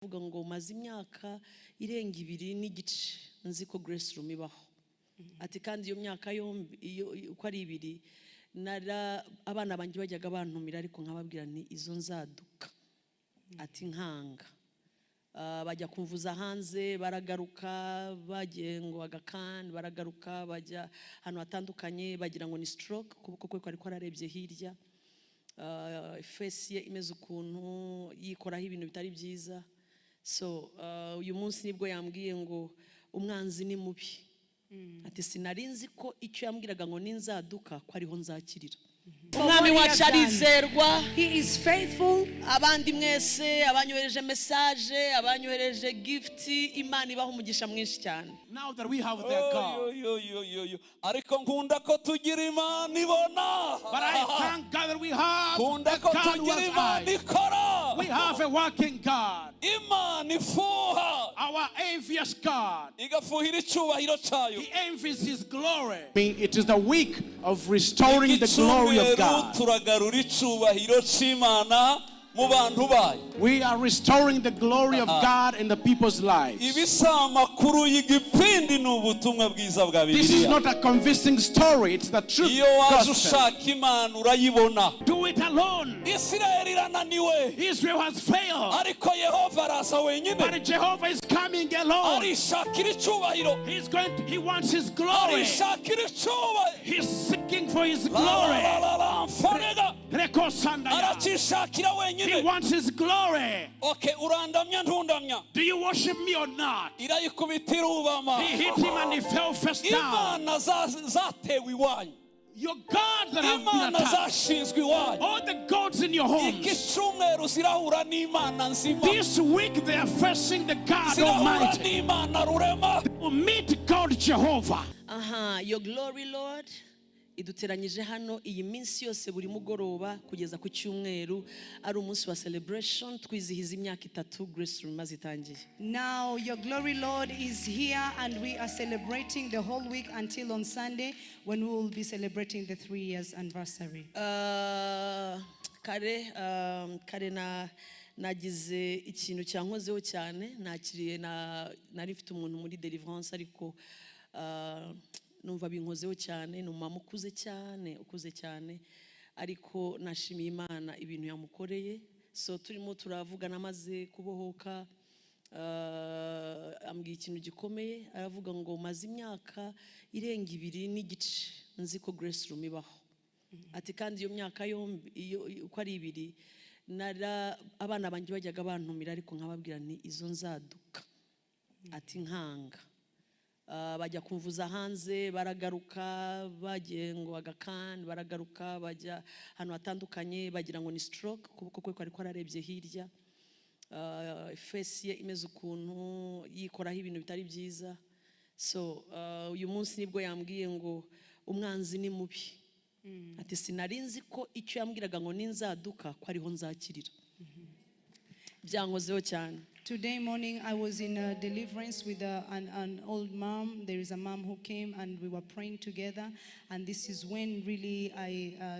Vuga ngo maze imyaka irenga 2 n'igice nzi ko Grace Room ibaho. Ati kandi iyo myaka yombi, iyo uko ari ibiri, nara abana banjye bajyaga bantumira, ariko nkababwira nti izo nzaduka. Ati nkanga. Bajya kumvuza hanze, baragaruka, bagiye ngo Aga Khan, baragaruka, bajya ahantu hatandukanye, bagira ngo ni stroke. Ukuboko kwe kwari kwararebye hirya, face ye imeze ukuntu, yikoraho ibintu bitari byiza. So uyu munsi nibwo yambwiye ngo umwanzi ni mubi. Ati sinari nzi ko icyo yambwiraga ngo ninzaduka ko ariho nzakirira. Umwami wacu arizerwa. He is faithful. Abandi mwese abanyohereje message, abanyohereje gift, Imana ibaha umugisha mwinshi cyane. Now that we have their God. Yo, yo, yo, yo. Ariko nkunda ko tugira Imana ibona. But I thank God that we have Nkunda a ko God who tugira has Imana eyes. ikora. We have a working God. Imana ifuha. Our envious God. Igafuhira icyubahiro cyayo. He envies his glory. It is the week of restoring the glory of Icyumweru God. Turagarura icyubahiro cy'Imana mu bantu bayo. We are restoring the glory of God in the people's lives. Ibi si amakuru y'igipindi, ni ubutumwa bwiza bwa This is Bibiliya. Not a convincing story, it's the truth Iyo waje gospel. ushaka Imana, urayibona. Do it alone. Isirayeli irananiwe. Israel has failed. Ariko Yehova araza wenyine. But Jehovah is coming alone. Arishakira icyubahiro. He wants his glory. Arishakira icyubahiro. He's seeking for his La, la, glory. La, la, la, mfonega. Rekosandaya. Aracyishakira He wenyine. Wants his glory. Okay, urandamya ntundamya? Do you worship me or not? Irayikubita irubama. He hit him and he fell face down. Imana zatewe iwanyu, Your gods that have been imana attacked. Zashinzwe iwanyu, All the gods in your homes. Iki cyumweru zirahura n'Imana nzima. This week they are facing the God Zirahura Almighty. n'Imana rurema. Will meet God Jehovah. Aha, Your Glory Lord iduteranyije hano iyi minsi yose, buri mugoroba kugeza ku cyumweru, ari umunsi wa celebration, twizihiza imyaka 3 Grace Room imaze itangiye. Now, Your Glory Lord is here, and we are celebrating the whole week until on Sunday when we will be celebrating the 3 years anniversary. Kare nagize ikintu cyankozeho cyane. Nakiriye na nari mfite umuntu muri deliverance, ariko numva binkozeho cyane. Ni umumama ukuze cyane, ukuze cyane, ariko nashimiye Imana ibintu yamukoreye. So turimo turavugana amaze kubohoka, ambwiye ikintu gikomeye. Aravuga ngo maze imyaka irenga 2 n'igice nzi ko Grace Room ibaho. Ati kandi iyo myaka yombi, iyo uko ari ibiri, nara abana banjye bajyaga bantumira, ariko nkababwira nti izo nzaduka. Ati nkanga. Bajya kumvuza hanze, baragaruka, bagiye ngo Aga Khan, baragaruka, bajya ahantu hatandukanye, bagira ngo ni stroke. Ukuboko kwe kwari kwararebye hirya, face ye imeze ukuntu, yikoraho ibintu bitari byiza. So uyu munsi nibwo yambwiye ngo umwanzi ni mubi. Ati sinari nzi ko icyo yambwiraga ngo ninzaduka ko ariho nzakirira. Byankozeho cyane. Today morning, I was in a deliverance with an old mom. There is a mom who came and we were praying together. And this is when really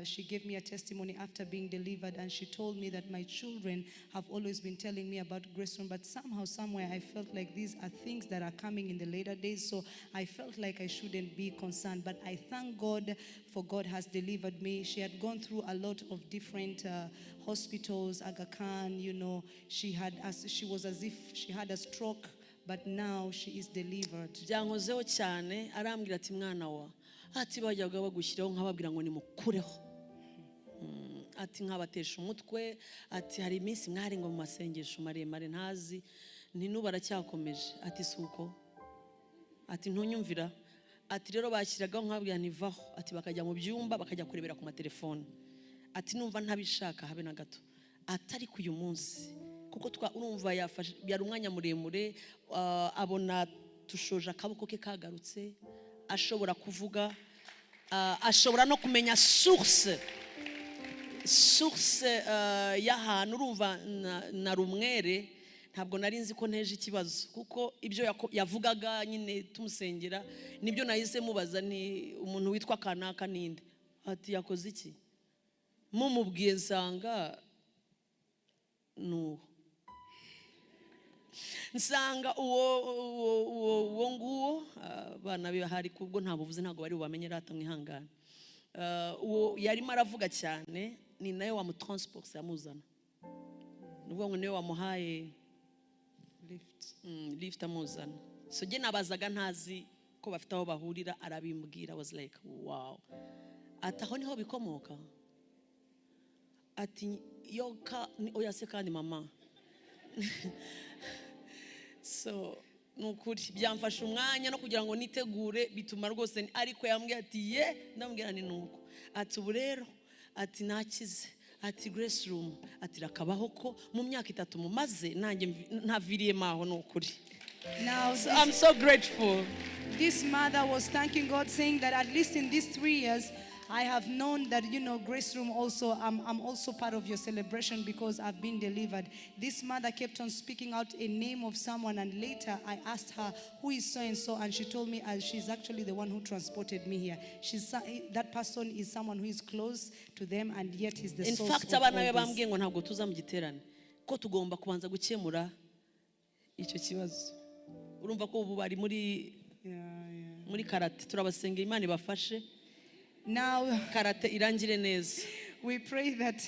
she gave me a testimony after being delivered. And she told me that my children have always been telling me about Grace Room, but somehow, somewhere, I felt like these are things that are coming in the later days. So I felt like I shouldn't be concerned. But I thank God for God has delivered me. She had gone through a lot of different hospitals, Aga Khan, she was as if she had a stroke, but now she is delivered. Byankozeho cyane. Arambwira ati mwana wa, ati bajyaga bagushyiraho nkababwira ngo nimukureho. Ati nkabatesha umutwe. Ati hari iminsi mwari ngo mu masengesho maremare ntazi, nti n'ubu aracyakomeje. Ati si uko, ati ntunyumvira. Ati rero bashyiragaho nkababwira ntivaho. Ati bakajya mu byumba, bakajya kurebera ku matelefone. Ati numva ntabishaka habe na gato. Ati ariko uyu munsi kuko twa urumva yafashe yari umwanya muremure, abona tushoje, akaboko ke kagarutse, ashobora kuvuga, ashobora no kumenya source y'ahantu. Urumva na rumwere ntabwo nari nzi ko nteje ikibazo, kuko ibyo yavugaga nyine tumusengera nibyo nahise mubaza ni umuntu witwa kanaka ninde? Ati yakoze iki? Mumubwiye nsanga ni uwo. Nsanga uwo nguwo, abana be bahari, kubwo ntabuvuze, ntabwo bari bubamenye, rata mwihangane. Uwo yarimo aravuga cyane ni nawe wamutransporte amuzana, ni ukuvuga ngo niwe wamuhaye Lift. Lift amuzana. So jye nabazaga ntazi ko bafite aho bahurira, arabimbwira. I was like, "Wow." Ati aho niho bikomoka. Ati yo ka oya se kandi mama. So ni ukuri byamfashe umwanya no kugira ngo nitegure, bituma rwose, ariko yambwiye ati ye, ndamubwira ni nuko. Ati ubu rero, ati nakize, ati Grace Room, ati rakabaho ko mu myaka 3 mumaze nanjye ntaviriyemo aho, ni ukuri. Now, So I'm so grateful. This mother was thanking God, saying that at least in these 3 years, I have known that Grace Room also, I'm also part of your celebration because I've been delivered. This mother kept on speaking out a name of someone, and later I asked her, who is so-and-so? And she told me she's actually the one who transported me here. That person is someone who is close to them, and yet is the In source fact, of abana all be this. bambwiye ngo ntabwo tuza mu giterane, ko tugomba kubanza gukemura icyo kibazo. Urumva ko ubu bari muri muri karate, turabasengera Imana ibafashe. Now, karate irangire neza. We pray that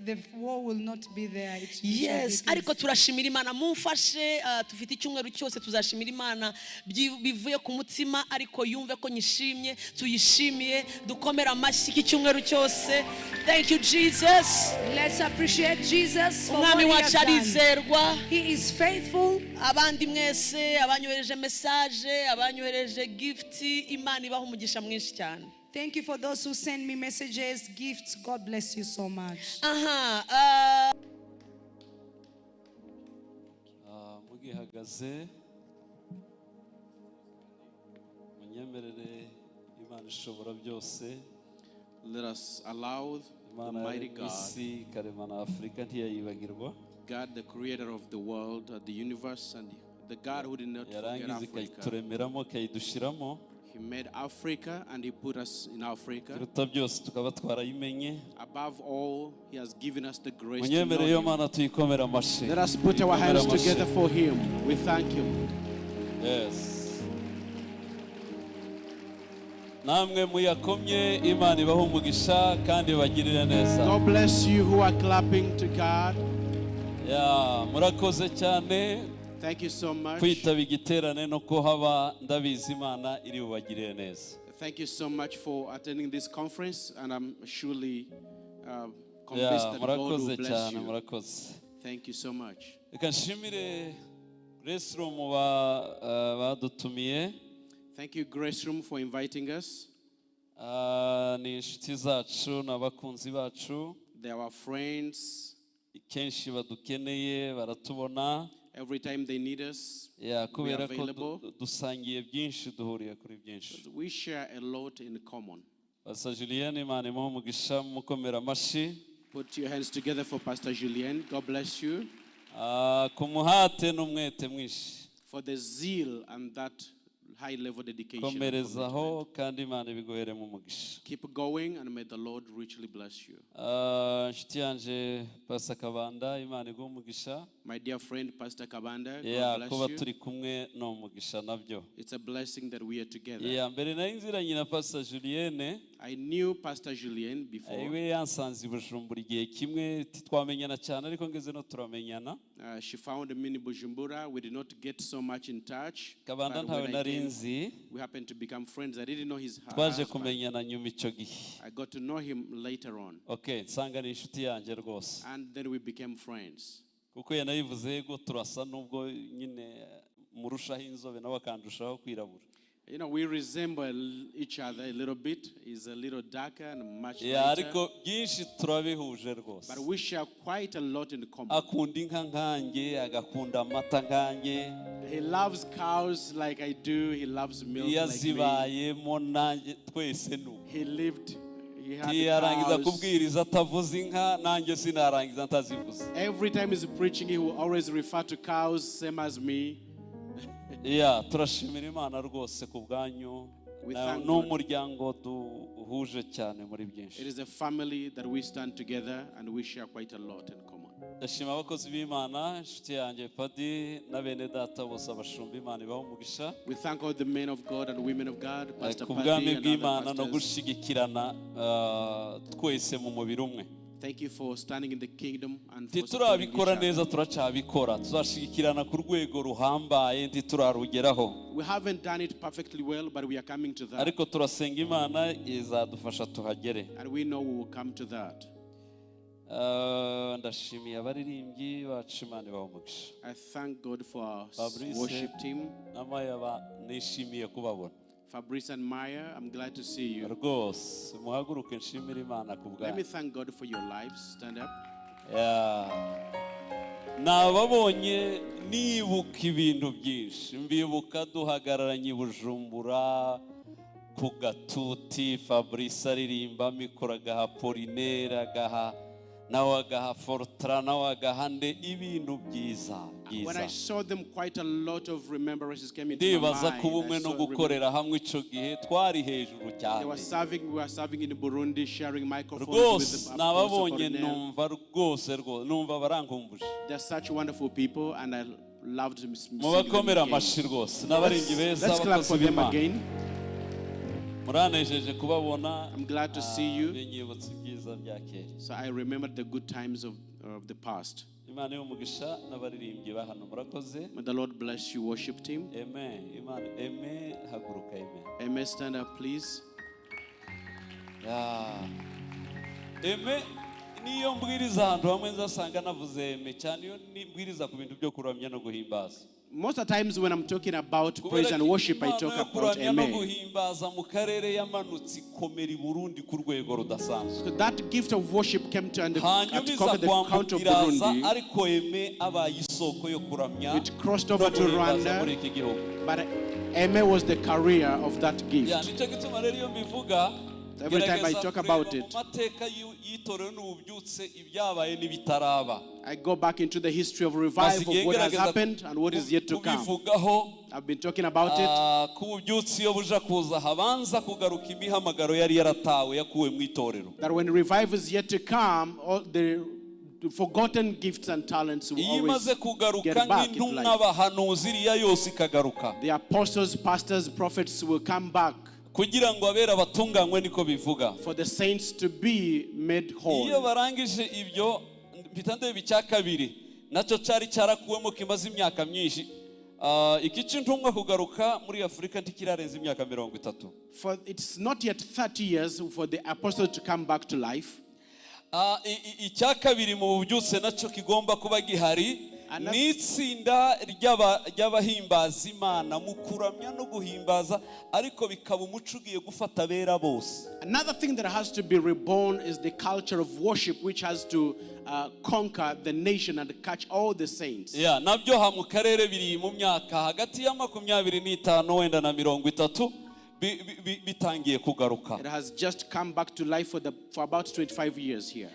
the war will not be there. It shall be Yes, peace. ariko turashimira Imana, mumfashe, tufite icyumweru cyose tuzashimira Imana bivuye ku mutima, ariko yumve ko nyishimye, tuyishimiye, dukomere amashyi iki cyumweru cyose. Thank you, Jesus. Let's appreciate Jesus for Umwami what he has wacu done. arizerwa. He is faithful. Abandi mwese abanyohereje message, abanyohereje gift, Imana ibaha umugisha mwinshi cyane. Thank you for those who send me messages, gifts. God bless you so much. Aha, Mugihagaze, munyemerere Imana ishobora byose, Let us allow the Imana mighty yaremye God, isi ikarema na Afurika ntiyayibagirwa, God the creator of the world, the universe, and the God who did not forget yarangiza Africa. ikayituremeramo, ikayidushyiramo, He made Africa and he put us in Africa. iruta byose tukaba twarayimenye. Above all, he has given us the grace to know Munyemerere iyo him. Mana tuyikomere amashyi. Let us put our Tuyikomere hands amashyi. together for him. We thank him. Yes. Namwe muyakomye, Imana ibahe umugisha kandi ibagirire neza. God bless you who are clapping to God. Ya, murakoze cyane Thank you so much. kwitaba igiterane no kuhaba, ndabizi Imana iri bubagirire neza. Thank you so much for attending this conference, and I'm surely convinced Ya, that God will murakoze bless cyane, you. murakoze. Thank you so much. Reka nshimire Grace Room badutumiye. Thank you, Grace Room, for inviting us. Ni inshuti zacu n'abakunzi bacu. They are our friends. Kenshi badukeneye baratubona. Every time they need us, Ya, we are kubera ko available. dusangiye byinshi, duhuriye kuri byinshi. We share a lot in common. Pastor Julien, Imana imuhe umugisha, mukomera amashyi. Put your hands together for Pastor Julien. God bless you Ku muhate n'umwete mwinshi. For the zeal and that high level dedication and Komerezaho commitment. kandi Imana ibiguheremo umugisha. Keep going and may the Lord richly bless you. Inshuti yanje Pastor Kabanda, Imana iguhe umugisha. My dear friend, Pastor Kabanda, God Ya, bless kuba you. turi kumwe ni umugisha nabyo. It's a blessing that we are together. Ya, mbere nari nziranye na Pastor Julienne. I knew Pastor Julien before. We yansanze i Bujumbura igihe kimwe, titwamenyana cyane, ariko ngeze no turamenyana. She found me in Bujumbura. We did not get so much in touch. Kabanda But ntawe when I nari came, nzi. we happened to become friends. I didn't know his Twaje husband. kumenyana nyuma icyo gihe. I got to know him later on. Okay, nsanga ni inshuti yanjye rwose. And then we became friends. Kuko yanabivuze, yego turasa nubwo nyine murushaho inzobe nawe akandushaho kwirabura. We resemble each other a little bit. He's a little darker and much Ya, lighter. ariko byinshi turabihuje rwose. But we share quite a lot in common. Akunda inka nkanjye, agakunda amata nkanjye. He loves cows like I do. He loves milk Iyo like me. azibayemo nanjye twese ni uko. He lived, he had Ntiyarangiza cows. kubwiriza atavuze inka, nanjye sinarangiza ntazivuze. Every time he's preaching, he will always refer to cows, same as me. Ya, turashimira Imana rwose ku bwanyu. We thank God. N'umuryango duhuje cyane muri byinshi. It is a family that we stand together and we share quite a lot in common. Ndashima abakozi b'Imana, inshuti yanjye Padi na bene data bose, abashumba, Imana ibahe umugisha. We thank all the men of God and women of God, Pastor Ku Paddy bwami and other bw'Imana no pastors. gushigikirana twese mu mubiri umwe. Thank you for standing in the kingdom and for supporting each Ntiturabikora other. neza, turacyabikora, tuzashigikirana ku rwego ruhambaye, ntiturarugeraho. We haven't done it perfectly well, but we are coming to that. Ariko turasenga, Imana izadufasha tuhagere. And we know we will come to that. Ndashimiye abaririmbyi bacu, Imana ibahe umugisha. I thank God for our Fabrice. Worship team. Na Maya nishimiye kubabona. Fabrice and Maya, I'm glad to see you. Rwose muhaguruke nshimire Imana ku Let bwanyu. Me thank God for your lives. Stand up. Yeah. Nababonye nibuka ibintu byinshi, mbibuka duhagararanye i Bujumbura ku gatuti, Fabrice aririmba mikoro agaha Polinere, agaha nawe, agaha Fortra, nawe agaha nde, ibintu byiza When I byiza. Saw them, quite a lot of remembrances came into my Ndibaza mind. ko ubumwe I no saw gukorera hamwe icyo gihe twari hejuru They were cyane. serving, we were serving in Burundi, sharing microphones with Rwose the Apostle nababonye Cornell. numva rwose rwose numva barankumbuje. They're such wonderful people, and I loved to see them Mubakomere again. amashyi rwose, n'abaririmbyi beza, Let's clap abakozi for them b'Imana. Again. Muranejeje kubabona. I'm glad to see you. Binyibutsa ibyiza bya kera. So I remember the good times of the past. Imana y'umugisha n'abaririmbyi ba hano, murakoze. May the Lord bless you, worship team. Aime, Imana, Aime, haguruka Aime. Amen. Stand up, please. Ya. Aime, niyo mbwiriza ahantu hamwe nzasanga navuze Aime cyane iyo mbwiriza ku bintu byo kuramya no guhimbaza. Most of the times when I'm talking about praise and worship, I Impano talk yo about kuramya no Amen. Guhimbaza mu karere yamanutse ikomera i Burundi ku rwego rudasanzwe. So that gift of worship came to and Hanyuma at iza conquer the count of kwambuka iraza, Burundi. ariko Aime abaye isoko yo kuramya It crossed no over to guhimbaza Rwanda, muri iki gihugu. but Aime was the carrier of that gift. Ya, nicyo gituma rero iyo mbivuga Every time I ngerageza talk kureba about mu it, mateka y'itorero n'ububyutse, ibyabaye n'ibitaraba. I go back into the history of Maze revival, igihe of what has ngerageza happened and what is yet to come. kubivugaho. I've been talking about it. Ku bubyutse iyo buja kuza habanza kugaruka imihamagaro yari yaratawe yakuwe mu itorero. That when revival is yet to come, all the forgotten gifts and talents will Iyo always imaze kugaruka get back into nk'intumwa, life. abahanuzi, iriya yose ikagaruka The apostles, pastors, prophets will come back kugira ngo abera batunganywe, niko bivuga. For the saints to be made Iyo whole. barangije ibyo, mpita ndeba icya kabiri nacyo cyari cyarakuwemo kimaze imyaka myinshi. Iki cy'intumwa kugaruka muri Afurika ntikirarenza imyaka 30. For it's not yet 30 years for the apostles to come back to life. Icya kabiri mu bubyutse nacyo kigomba kuba gihari ni itsinda ry'abahimbaza Imana mu kuramya no guhimbaza, ariko bikaba umuco ugiye gufata abera bose. Another thing that has to be reborn is the culture of worship, which has to conquer the nation and catch all the saints. Ya, nabyo ha mu karere biri mu myaka hagati ya 25 wenda na 30 bitangiye kugaruka. It has just come back to life for about 25 years here.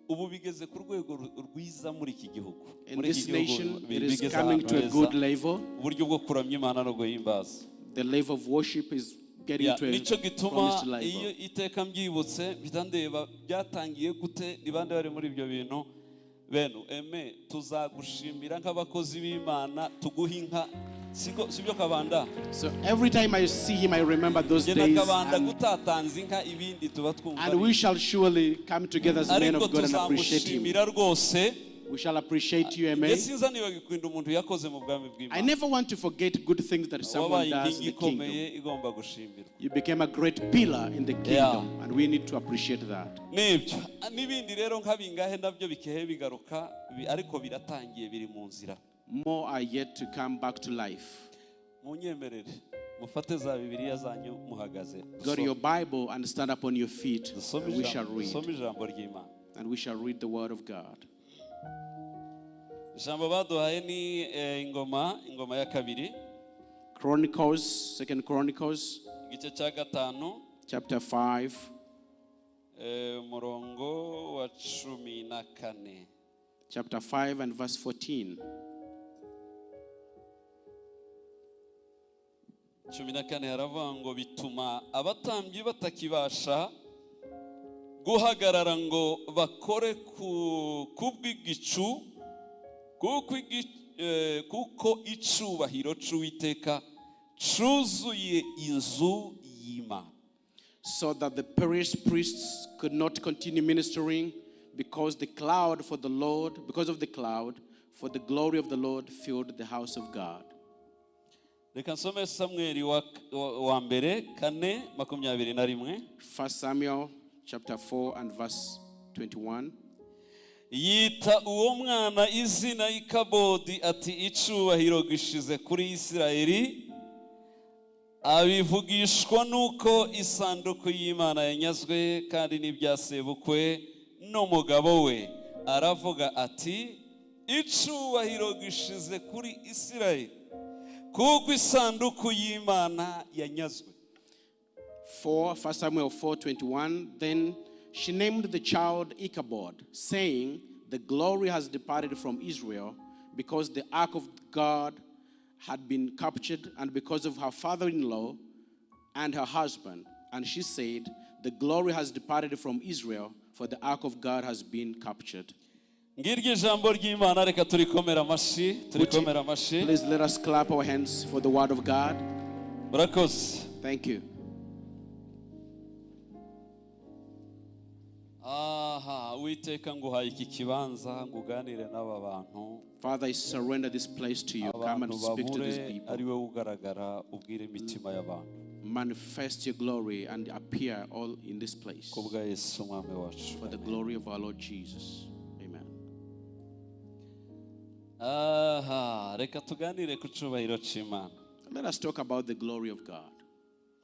Ubu bigeze ku rwego rwiza muri iki gihugu. In Muri iki this gihugu nation, it is bigeze coming ahantu to a heza. Good level. Uburyo bwo kuramya Imana no guhimbaza. The level of worship is getting Ya, to a nicyo gituma promised level. iyo iteka mbyibutse mpita ndeba byatangiye gute, ni bande bari muri ibyo bintu. Bene Aime, tuzagushimira nk'abakozi b'Imana, tuguha inka. Siko sibyo, Kabanda? So every time I see him, I remember those Njye na days. Kabanda gutatanze inka, ibindi tuba twumva And we shall surely come together as men ariko of God and appreciate him. tuzamushimira rwose. We shall appreciate you, amen. Njye sinza nibagikunda umuntu yakoze mu bwami I bw'Imana. Never want to forget good things that someone Wabaye does in inkingi the kingdom. ikomeye igomba gushimirwa. You became a great pillar in the kingdom, and we need to appreciate that. Nibyo, n'ibindi rero nka bingahe nabyo bikehe bigaruka ariko biratangiye, biri mu nzira. More are yet to come back to life. Munyemerere mufate za Bibiliya zanyu muhagaze. Go to your Bible and stand up on your feet, Dusome and we shall read. Dusome ijambo ry'Imana. And we shall read the word of God. Ijambo baduhaye ni Ingoma ya kabiri, Chronicles, Second Chronicles, igice cya gatanu, chapter 5, umurongo wa 14. Chapter 5 and verse 14. 14 haravuga ngo bituma abatambyi batakibasha guhagarara ngo bakore ku kubw'igicu. Kuko icubahiro c'Uwiteka cuzuye inzu y'Imana. So that the parish priests could not continue ministering because the cloud for the Lord, because of the cloud, for the glory of the Lord filled the house of God. Reka nsome Samweli wa mbere 4:21. 1 Samuel chapter 4 and verse 21. Yita uwo mwana izina Ikabodi ati icubahiro gishize kuri Isirayeli, abivugishwa nuko isanduku y'Imana yanyazwe kandi n'ibya sebukwe n'umugabo we. Aravuga ati icubahiro gishize kuri Isirayeli kuko isanduku y'Imana yanyazwe. 1 Samuel 4:21. Then she named the child Ichabod, saying, "The glory has departed from Israel, because the ark of God had been captured, and because of her father-in-law and her husband." And she said, "The glory has departed from Israel, for the ark of God has been captured." Ngiryo ijambo ry'Imana, reka turikomera amashyi, turikomera amashyi. Please let us clap our hands for the word of God. Murakoze. Thank you. Aha, Uwiteka nguhaye iki kibanza nguganire n'aba bantu. Father, I surrender this place to you. Come and Abantu speak to these babure people. ari wowe ugaragara ubwire imitima y'abantu. Manifest your glory and appear all in this place. Kubwa Yesu umwami wacu. For the glory of our Lord Jesus. Amen. Aha, reka tuganire ku cubahiro c'Imana. Let us talk about the glory of God.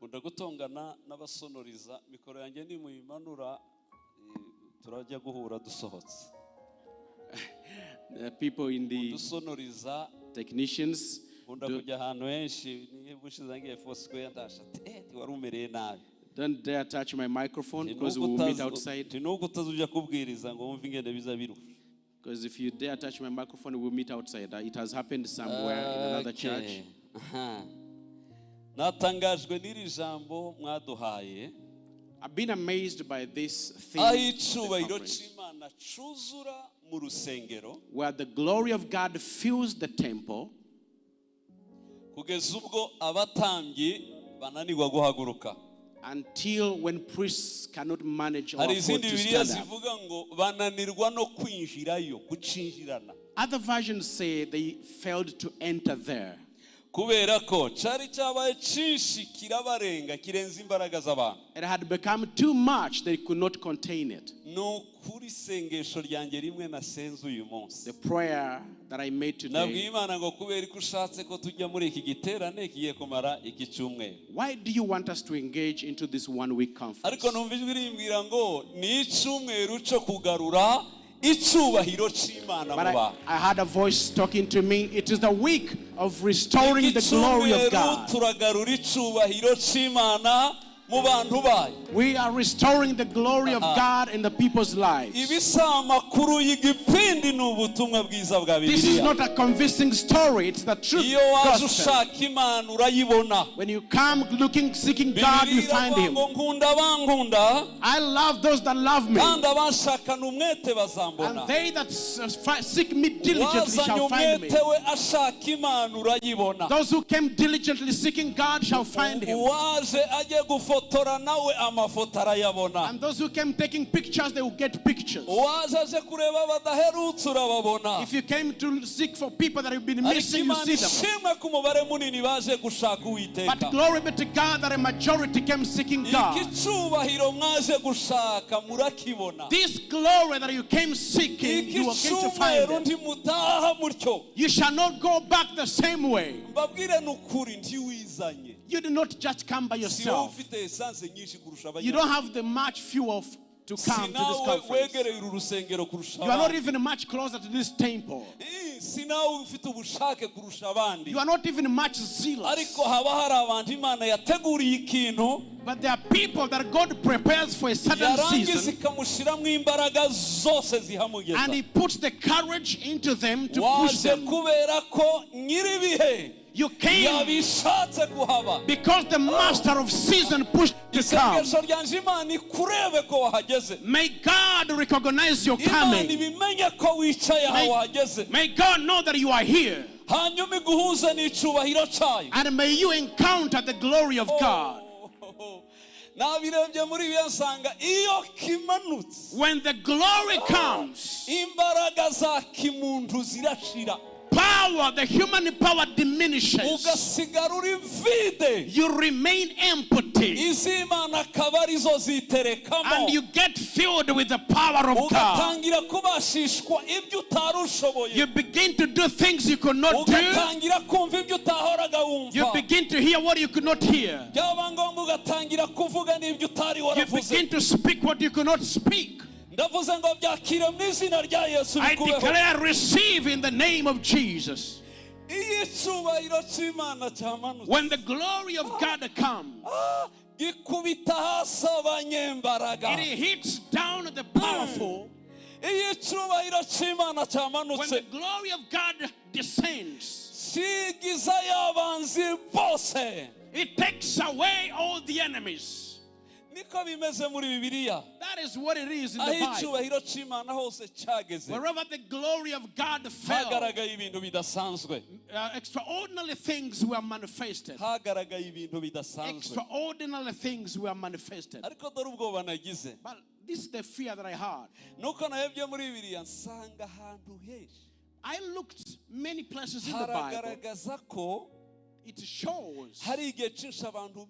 Nkunda gutongana n'abasonoriza mikoro yanjye nimuyimanura turajya guhura dusohotse. The people in the Dusonoriza technicians nkunda kujya ahantu henshi niba ushize ngiye Foursquare ndasha ati wari umereye nabi. Don't dare touch my microphone because we will meet outside. Nuko utazuja kubwiriza ngo wumve ingene biza biruha. Because if you dare touch my microphone, we will meet outside. It has happened somewhere in another church. Natangajwe n'iri jambo mwaduhaye. I've been amazed by this thing, Aho icubahiro the conference, c'Imana cuzura mu rusengero, where the glory of God fills the temple, kugeza ubwo abatambyi bananirwa guhaguruka. Until when priests cannot manage or Hari afford izindi to Bibiliya stand up. zivuga ngo bananirwa no kwinjirayo, gucinjirana. Other versions say they failed to enter there. Kubera ko cari cyabaye cinshi kirabarenga kirenze imbaraga z'abantu. It had become too much, they could not contain it. Ni ukuri isengesho ryanjye rimwe nasenze uyu munsi. The prayer that I made today. Nabwiye Imana ngo kubera ko ushatse ko tujya muri iki giterane kigiye kumara iki cyumweru. Why do you want us to engage into this 1 week conference? Ariko numva ijwi rimbwira ngo ni icyumweru cyo kugarura icubahiro c'Imana mu But bantu. I had a voice talking to me. It is the week of restoring the glory of Icyumweru God. turagarura icubahiro c'Imana mu bantu bayo. We are restoring the glory of God in the people's lives. Ibisamakuru y'igipindi ni ubutumwa bwiza bwa This is Bibiliya. not a convincing story, it's the truth. Iyo waje gospel. ushaka Imana urayibona. When you come looking, seeking God, you Bibiliya find iravuga Him. ngo nkunda abankunda, I love those that love me. kandi abanshakana umwete bazambona. And they that seek me diligently Wazanye shall find me. umwete we ashaka Imana urayibona. Those who came diligently seeking God shall find Him. Uwaje ajye gufotora nawe amafoto arayabona. And those who came taking pictures, they will get pictures. Uwaje aje kureba badaherutse urababona. If you came to seek for people that have been Ariko missing, you Imana see them. ishimwe ku mubare munini baje gushaka Uwiteka. But glory be to God that a majority came seeking God. Iki cyubahiro mwaje gushaka murakibona. This glory that you came seeking, Iki you are going to find cyumweru it. ntimutaha mutyo. You shall not go back the same way. Mbabwire n'ukuri ntiwizanye. You did not just come by Si wowe yourself. ufite essence nyinshi kurusha You don't abanyamahanga. have the much fuel to Si come to this nawe conference. wegereye uru rusengero kurusha You are not abandi. even much closer to this temple. Si nawe ufite ubushake kurusha abandi. You are not even much zealous. Ariko haba hari abantu Imana yateguriye ikintu, But there are people that God prepares for a certain yarangiza season, ikamushyiramo imbaraga zose zihamugeza. and He puts the courage into them to push Waje them. kubera ko nyir'ibihe You came yabishatse kuhaba. because the master of season pushed to come. Isengesho ryanje, Imana ikurebe ko wahageze. May God recognize your Imana coming. ibimenye ko wicaye aha, wahageze. May God know that you are here. Hanyuma iguhuze n'icubahiro cyayo. And may you encounter the glory of God. Oh, nabirebye muri bibiliya nsanga iyo kimanutse, When the glory comes, imbaraga za kimuntu zirashira, power, the human power diminishes. Ugasigara uri vide. You remain empty. Iz'Imana akaba arizo ziterekamo. And you get filled with the power of God. Ugatangira kubashishwa ibyo utari ushoboye. You begin to do things you could not do. Ugatangira kumva ibyo utahoraga You wumva. begin to hear what you could not hear. Byaba ngombwa ugatangira kuvuga n'ibyo utari You waravuze. begin to speak what you could not speak. Ndavuze ngo byakire mu izina rya Yesu, I bikubeho. declare, receive in the name of Jesus. Iyo icyubahiro cy'Imana cyamanutse, When the glory of God comes, gikubita hasi abanyembaraga. it hits down the powerful. Iyo icyubahiro cy'Imana When cyamanutse, the glory of God descends, kigiza y'abanzi bose. it takes away all the enemies. Niko bimeze muri Bibiliya. That is what it is in the Aho Bible. icyubahiro cy'Imana hose cyageze, Wherever the glory of God fell, hagaragaye ibintu bidasanzwe. Extraordinary things were manifested. Hagaragaye ibintu bidasanzwe. Extraordinary things were manifested. Ariko dore ubwoba nagize, But this is the fear that I had. Nuko narebye muri Bibiliya nsanga ahantu henshi I looked many places in the Bible. haragaragaza ko It shows hari igihe cyinshi abantu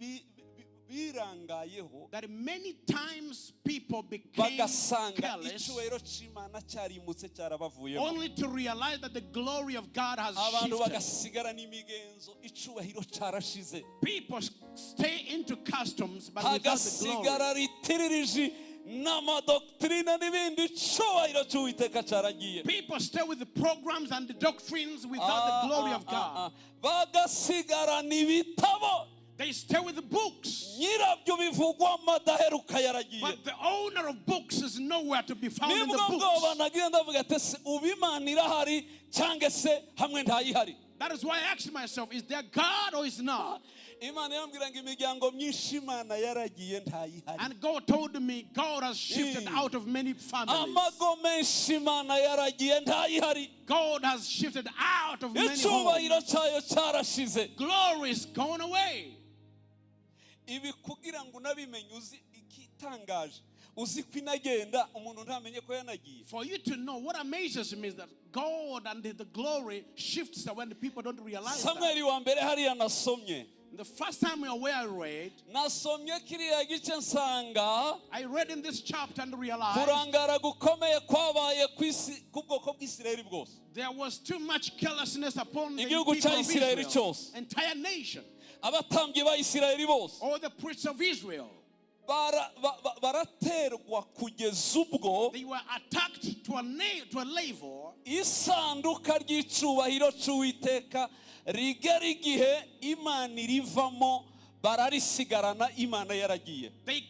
birangayeho, that many times people became bagasanga careless icyubahiro cy'Imana cyarimutse, cyarabavuyemo, only to realize that the glory of God has abantu shifted. Bagasigara n'imigenzo, icyubahiro cyarashize, People stay into customs but without the glory. hagasigara ritiririji n'amadoktrine n'ibindi, icyubahiro cy'Uwiteka cyaragiye. People stay with the programs and the doctrines without the glory of God. Bagasigarana ibitabo, They stay with the books, nyirabyo bivugwamo adaheruka, yaragiye. but the owner of books is nowhere to be found in the Nibwo bwoba books. nagiye, ndavuga ati ese ubu Imana irahari cyangwa se hamwe ntayihari? That is why I asked myself, is there God or is not? Imana yambwira ngo imiryango myinshi Imana yaragiye, ntayihari. And God told me God has shifted out of many families. Amago menshi Imana yaragiye, ntayihari. God has shifted out of many homes. Icyubahiro cyayo cyarashize. Glory is gone away. Ibi kugira ngo unabimenye, uzi ikitangaje, uzi ko inagenda umuntu ntamenye ko yanagiye. For you to know, what amazes me is that God and the glory shifts when the people don't realize that. Samweli wa mbere hariya nasomye, The first time where I read, nasomye kiriya gice nsanga I read in this chapter and realized kurangara gukomeye kwabaye ku isi ku bwoko bw'Isirayeli bwose. There was too much carelessness upon the Igihugu people cya of Isirayeli Israel, cyose. Entire nation, Abatambyi ba Isirayeli bose all the priests of Israel. Baraterwa kugeza ubwo They were attacked to a level isanduka ry'icubahiro cy'Uwiteka rigera igihe Imana irivamo, bararisigarana, Imana yaragiye. They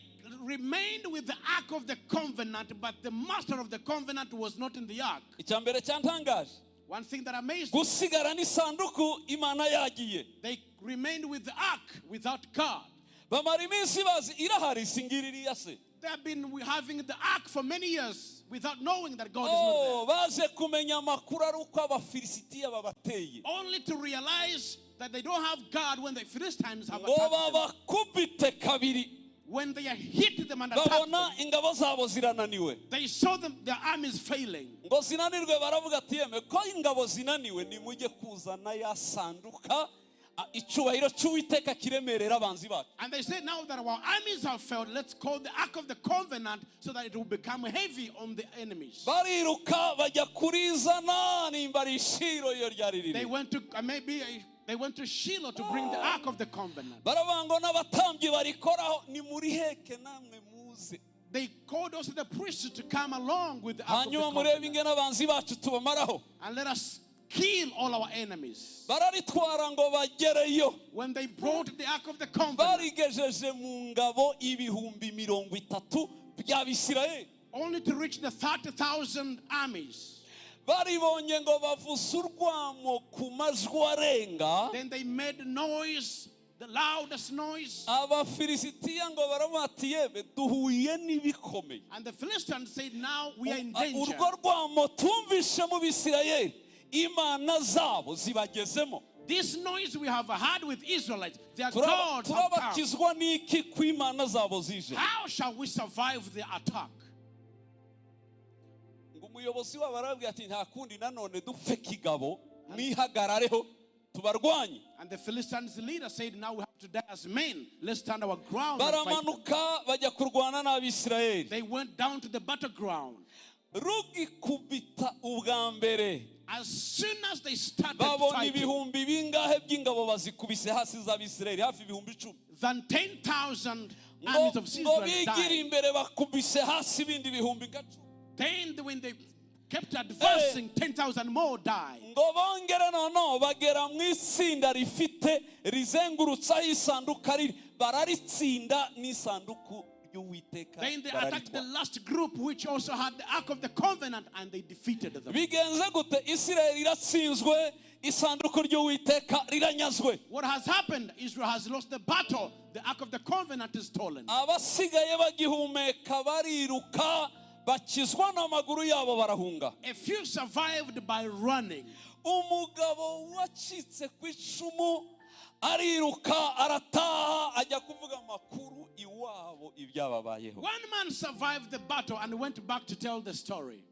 remained with the ark of the covenant, but the master of the covenant was not in the ark. Icya mbere cyantangaje, One thing that amazed me, gusigara n'isanduku Imana yagiye. They remained with the ark without God. Bamara iminsi bazi irahari, singiririya se. They have been having the ark for many years without knowing that God is Oh, not baje kumenya amakuru ari uko Abafilisitiya babateye, there. Only to realize that they don't have God when the Philistines have ngo attacked them. babakubite kabiri, When they hit them and attacked babona them, ingabo zabo zirananiwe. They saw them, their armies failing. Ngo zinanirwe, baravuga ati yeme ko ingabo zinaniwe, nimujye kuzana ya sanduka, icyubahiro cy'Uwiteka kiremerera abanzi bacu. And they said, now that our armies have failed, let's call the Ark of the Covenant so that it will become heavy on the enemies. Bariruka bajya kurizana, nimba ari Ishiro iyo ryari They riri. went to maybe they went to Shiloh to bring the Ark of the Covenant. Baravuga ngo n'abatambyi barikoraho nimuriheke namwe muze, They called also the priests to come along with the Ark of the hanyuma murebe Covenant ingene abanzi bacu tubamaraho. And let us kill all our enemies. Bararitwara ngo bagereyo, When they brought the Ark of the Covenant, barigejeje mu ngabo 30,000 by'Abisirayeli, only to reach the 30,000 armies. Baribonye ngo bavuze urwamo ku majwi arenga. Then they made noise, the loudest noise. Abafilisitiya ngo baravuga ati yebe duhuye n'ibikomeye. And the Philistines said, "Now we are in danger." Urwo rwamo tumvishe mu Bisirayeli imana zabo zibagezemo. This noise we have had with Israelites, their gods have come. Turabakizwa n'iki ku imana zabo zije? How shall we survive the attack? Ngo umuyobozi wabo arababwira ati nta kundi nanone dupfe kigabo mwihagarareho tubarwanye. And the Philistines leader said, "Now we have to die as men. Let's stand our ground and fight them." Baramanuka bajya kurwana n'Abisirayeli. They went down to the battleground. Rugikubita ubwa mbere As soon as they started babonye fighting, ibihumbi bingahe by'ingabo bazikubise hasi z'Abisirayeli hafi 10,000. Than 10,000 Ngo armies of ngo Israel bigire died. Imbere bakubise hasi ibindi bihumbi nka cumi. Then when they kept advancing, 10,000 more died. Ngo bongere noneho bagera mu itsinda rifite rizengurutse aho isanduka riri bararitsinda n'isanduku ry'Uwiteka Then they attacked the bararitwara. Last group, which also had the Ark of the Covenant, and they defeated them. Bigenze gute? Isirayeli iratsinzwe isanduku ry'Uwiteka riranyazwe. What has happened? Israel has lost the battle. The Ark of the Covenant is stolen. Abasigaye bagihumeka bariruka bakizwa n'amaguru yabo barahunga. A few survived by running. Umugabo wacitse ku icumu ariruka arataha ajya kuvuga amakuru iwabo ibyababayeho. One man survived the battle and went back to tell the story.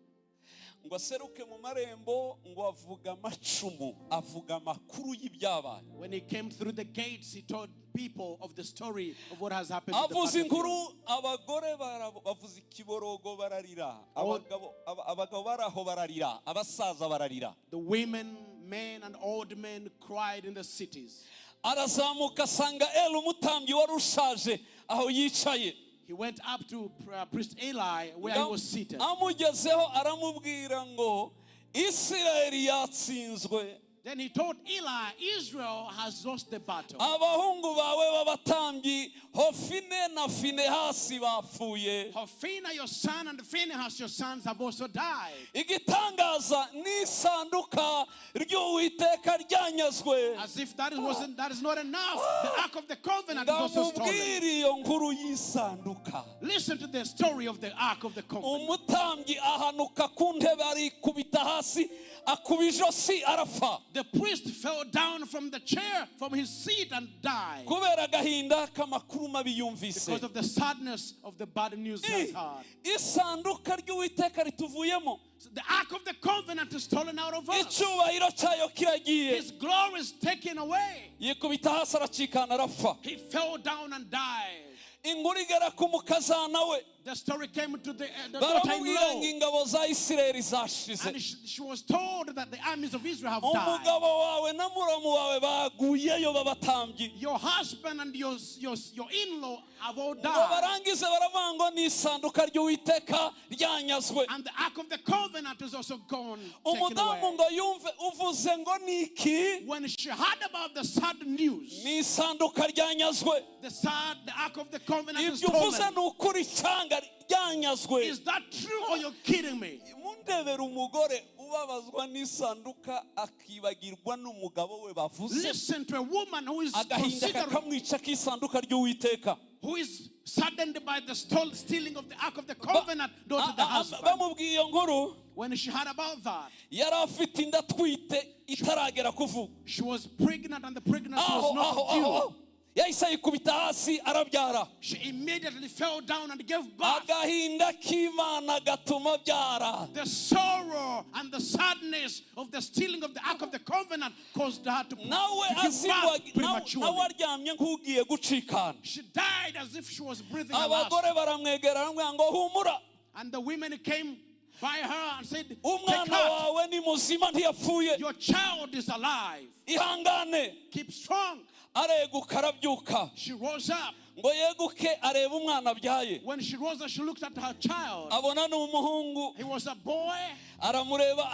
Ngo aseruke mu marembo ngo avuga amacumu avuga amakuru y'ibyabaye. When he came through the gates, he told people of the story of what has happened to the Avuze inkuru battlefield. Abagore bavuza ikiborogo bararira abagabo abagabo bari aho bararira abasaza bararira. The women, men, and old men cried in the cities. Arazamuka asanga Eli umutambyi wari ushaje aho yicaye. He went up to Priest Eli where he was seated. Amugezeho aramubwira ngo Isirayeli yatsinzwe. Then he told Eli, "Israel has lost the battle. Abahungu bawe b'abatambyi Hofine na Finehasi bapfuye. Hophni, your son, and Phinehas, your sons, have also died. Igitangaza n'isanduka ry'Uwiteka ryanyazwe. As if that is, wasn't, that is not enough. The Ark of the Covenant is also stolen." Ndamubwira iyo nkuru y'isanduka. Listen to the story of the Ark of the Covenant. Umutambyi ahanuka ku ntebe arikubita hasi akuba ijosi arapfa. The priest fell down from the chair, from his seat, and died kubera agahinda k'amakuru mabi yumvise. Because of the sadness of the bad news he has heard. Isanduka ry'Uwiteka rituvuyemo. So the Ark of the Covenant is stolen out of us. Icyubahiro cyayo kiragiye. His glory is taken away. Yikubita hasi aracikana arapfa. He fell down and died. Inkuru igera ku mukazana we. The story came to the Baramubwira ngo daughter-in-law. Ingabo za Isirayeli zashize. And she was told that the armies of Israel have died. Umugabo wawe na muramu wawe baguyeyo b'abatambyi. Your husband and your in-law have all Ngo died. barangize baravuga ngo ni isanduka ry'Uwiteka ryanyazwe. And the Ark of the Covenant is also gone, taken Umudamu away. Ngo yumve uvuze ngo ni iki? When she heard about the sad news, Ni isanduka ryanyazwe. the Ark of the Covenant is Ibyo uvuze stolen. Ni ukuri cyanga ryanyazwe? Is that true or you're kidding me? Mundebera umugore ubabazwa n'isanduka akibagirwa n'umugabo we bavuze. Listen to a woman who is Agahinda considering, kakamwica k'isanduka ry'Uwiteka. Who is saddened by the stealing of the Ark of the Covenant, not the husband. Bamubwiye iyo nkuru When she heard about that, yari afite inda atwite itaragera kuvuka. She was pregnant and the pregnancy Aho was aho not aho due. Aho yahise ayikubita hasi arabyara. She immediately fell down and gave birth. Agahinda k'Imana gatuma abyara. The sorrow and the sadness of the stealing of the Ark of the Covenant caused her Nawe to give azingwa birth prematurely. Nawe aryamye nk'ugiye gucikana. She died as if she was breathing her last. Abagore baramwegera baramubwira ngo humura. And the women came by her and said, "Take Umwana heart, wawe ni muzima ntiyapfuye. Your child is alive. Ihangane. Keep strong." Areguka arabyuka. She rose up. Ngo yeguke arebe umwana abyaye. When she rose up, she looked at her child. Abona ni umuhungu. He was a boy. Aramureba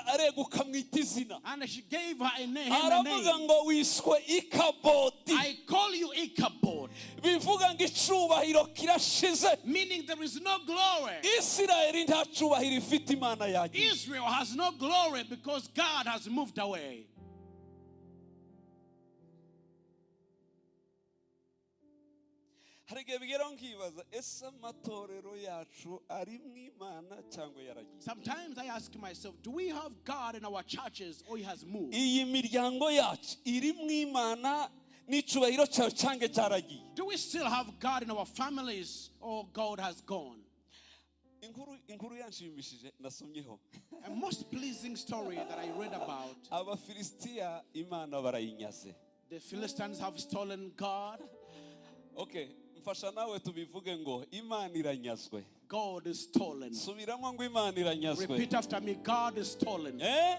areguka amwita izina. And she gave her a name. Him a Aravuga name. ngo wiswe Ikabodi. I call you Ichabod. Bivuga ngo icubahiro kirashize. Meaning there is no glory. Isirayeli nta cubahiro ifite Imana yagiye. Israel has no glory because God has moved away. Hari igihe bigeraho nkibaza ese amatorero yacu ari mu Imana cyangwa yaragiye. Sometimes I ask myself, do we have God in our churches or he has moved? Iyi miryango yacu iri mu Imana n'icubahiro cyayo cyangwa cyaragiye. Do we still have God in our families or God has gone? Inkuru inkuru yanshimishije nasomyeho. A most pleasing story that I read about. Abafilisitiya Imana barayinyaze. The Philistines have stolen God. Okay, mfasha nawe tubivuge ngo Imana iranyazwe. God is stolen. Subiramo ngo Imana iranyazwe. Repeat after me, God is stolen. Eh?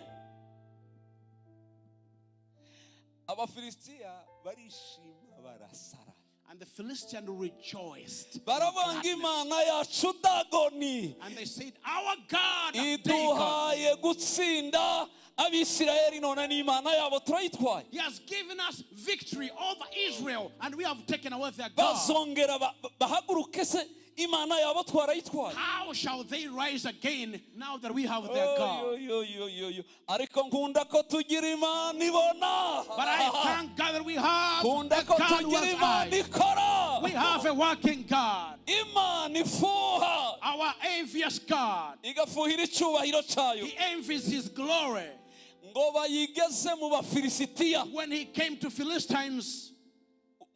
Abafilisitiya barishima barasara. And the Philistines rejoiced. Baravuga ngo Imana yacu Dagoni And they said, our God, Dagon, iduhaye gutsinda Abisirayeli none ni Imana yabo turayitwaye. he has given us victory over Israel, and we have taken away their God. Bazongera bahaguruke se Imana yabo twarayitwaye. How shall they rise again now that we have their God? Yo, yo, yo, yo. Ariko nkunda ko tugira Imana ibona. But I thank God that we have Nkunda a ko God who tugira has Imana eyes. ikora. We have a working God. Imana ifuha. Our envious God. Igafuhira icyubahiro cyayo. He envies his glory. Ngo bayigeze mu Bafilisitiya. When he came to Philistines,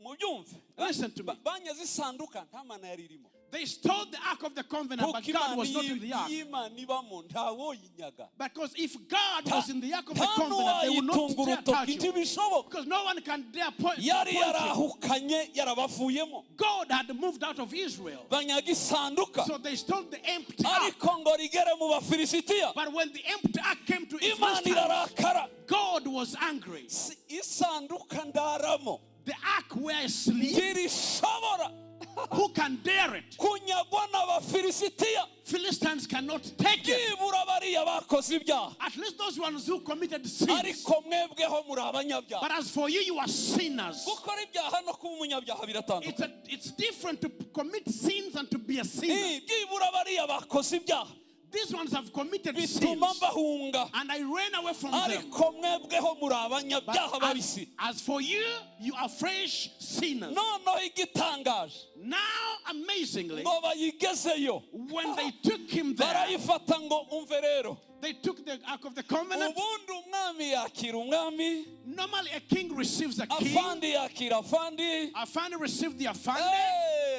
Mubyumve. Listen to me. Banyaze isanduka nta mana yari irimo. They stole the Ark of the Covenant, but Kuko God Imana was not in the ark. y'Imana ibamo ntawoyinyaga. Because if God was in the Ark of the Nta Covenant, they would not n'uwayitunga dare urutoki touch you. ntibishoboka. Because no one can dare point Yari you. yarahukanye yarabavuyemo. God had moved out of Israel. Banyaga isanduka. So they stole the empty ark. Ariko ngo rigere mu Bafilisitiya. But when the empty ark came to Imana Philistines, irarakara. God was angry. Si isanduka ndaramo. The ark where I sleep, Ntirishobora who can dare it? kunyagwa n'Abafilisitiya. Philistines cannot take it. Byibura bariya bakoze ibyaha. At least those ones who committed sins. Ariko mwebweho muri abanyabyaha. But as for you, you are sinners. Gukora ibyaha no kuba umunyabyaha biratandukanye. It's different to commit sins and to be a sinner. Byibura bariya bakoze ibyaha. These ones have committed sins. Bituma mbahunga. And I ran away from them. Ariko mwebweho muri abanyabyaha But babisi. as for you, you are fresh sinners. Noneho igitangaje. Now, amazingly, Ngo bayigezeyo. when they took him there, Barayifata ngo umve rero. they took the Ark of the Covenant. Ubundi umwami yakira umwami. Normally, a king receives a king. Afandi yakira afandi. Afandi received the afandi.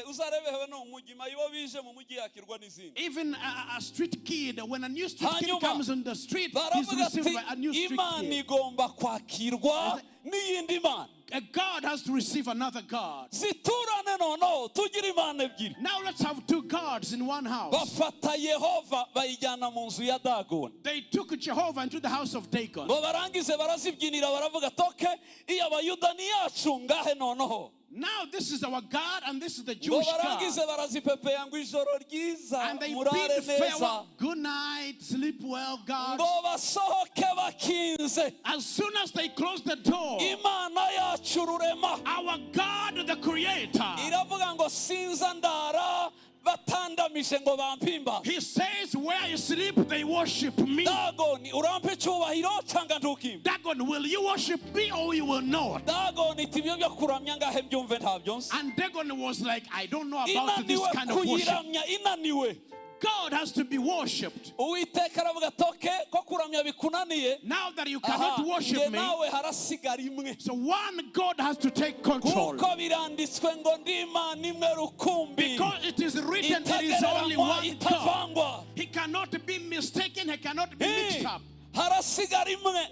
Uzarebe hewe no umugima iyo bije mu mujyi yakirwa n'izindi. Even a street kid, when a new street kid Hanyuma, comes on the street, he's baravuga received ati by a new street Imana kid. igomba kwakirwa n'iyindi Mana. A God has to receive another God. Ziturane noneho tugire Imana ebyiri. Now let's have two gods in one house. Bafata Yehova bayijyana mu nzu ya Dagoni. They took Jehovah into the house of Dagon. Ngo barangize barazibyinira baravuga toke iyo Abayuda ni yacu ngahe noneho. Now this is our God and this is the Ngo Jewish barangize God. barazipepeya ngo ijoro ryiza And they murare bid neza. farewell. Good night, sleep well, God. Ngo basohoke bakinze. As soon as they closed the door, Imana yacu rurema. our God, the Creator, Iravuga ngo sinza ndara batandamije ngo bampimba. He says, where I sleep, they worship me. Dagoni urampa icyubahiro cyangwa ntukimpe. Dagon, will you worship me or you will not? Dagoni iti ibyo byo kuramya ngahe mbyumve ntabyo nzi. And Dagon was like, I don't know about this Inaniwe kind of worship. kuyiramya inaniwe. God has to be worshipped. Uwiteka aravuga toke ko kuramya bikunaniye. Now that you cannot worship nge me, nawe harasigara imwe. so one God has to take control. Kuko biranditswe ngo ndi Imana imwe rukumbi. Because it is written there is only Itagereranywa one God. itavangwa. He cannot be mistaken, he cannot be mixed up. Harasigara imwe.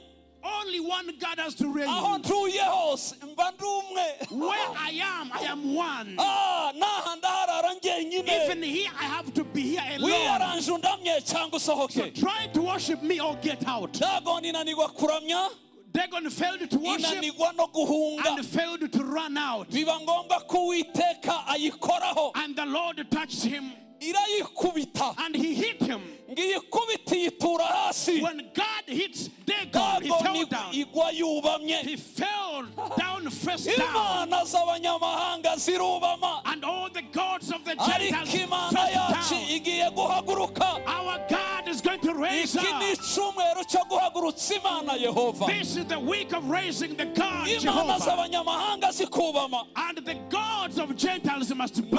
Only one God has to reign. Aho ntuye hose mba ndi umwe. Where I am one. Naha ndaharara njyenyine. Even here, I have to be here alone. Wiyaranje undamye cyangwa So usohoke. try to worship me or get out. Dagoni inanirwa kuramya. Dagon failed to worship Inanirwa no guhunga. And failed to run out. Biba ngombwa ko Uwiteka ayikoraho. And the Lord touched him Irayikubita. And he hit him. Ngo iyikubite iyitura hasi. When God hits Dagon, he Dagoni fell down. Igwa yubamye. He fell down face down. Imana z'abanyamahanga zirubama. And all the gods of the Ariko Gentiles Imana face yacu down. Igiye guhaguruka. Our God is going to raise Iki ni up. icyumweru cyo guhagurutsa Imana Yehova. This is the week of raising the God Imana Jehovah. Z'abanyamahanga zikubama. And the gods of Gentiles must bow.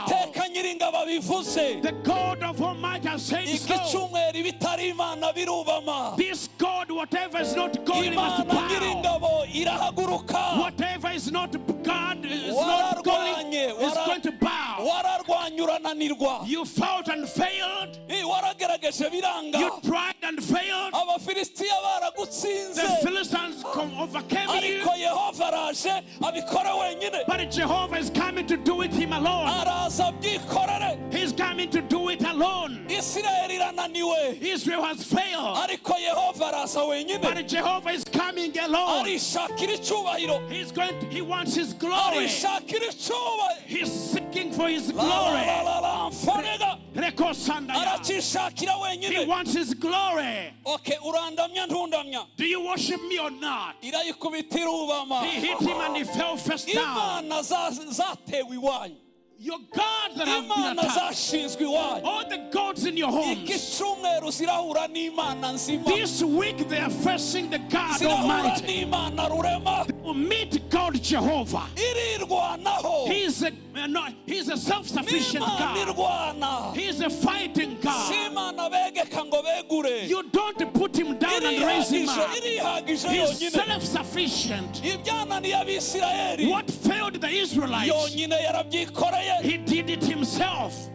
Uwiteka Nyiringabo abivuze. The God of Almighty has said Iki so. Cyumweru ibitari Imana birubama. This God, whatever is not God, he must Imana bow. Nyiringabo irahaguruka. Whatever is not God is not going, Wararwanye is going to bow. wararwanye urananirwa. You fought and failed. Eh, waragerageje biranga. You tried and failed. Abafilisitiya baragutsinze. The Philistines overcame you. Ariko Yehova araje abikore wenyine. But Jehovah is coming to do it him alone. Araza abyikorere. He's coming to do it alone. Isirayeli irananiwe. Israel has failed. Ariko Yehova araza wenyine. But Jehovah is coming alone. Arishakira icyubahiro. He wants his glory. Arishakira icyubahiro. He's seeking for his La, la, glory. La, la, la, mfonega. Rekosandaya. Aracyishakira He wenyine. wants his glory. Okay, urandamya ntundamya? Do you worship me or not? Irayikubita irubama. He hit him and he fell face down. Imana zatewe iwanyu. Your gods that have been Imana attacked. Zashinzwe iwanyu. All the gods in your Iki homes. cyumweru zirahura n'Imana nzima. This week they are facing the God Zirahura Almighty. n'Imana rurema. Will meet God Jehovah. Irirwanaho. He's a no, he's a self-sufficient N'Imana God. Irwana. He's a fighting Si God. Imana begeka ngo begure. You don't put him down and raise him Irihagije up. irihagije He's yonyine. self-sufficient. Ibyananiye Abisirayeli What failed the Israelites, yonyine yarabyikoreye. He did it himself.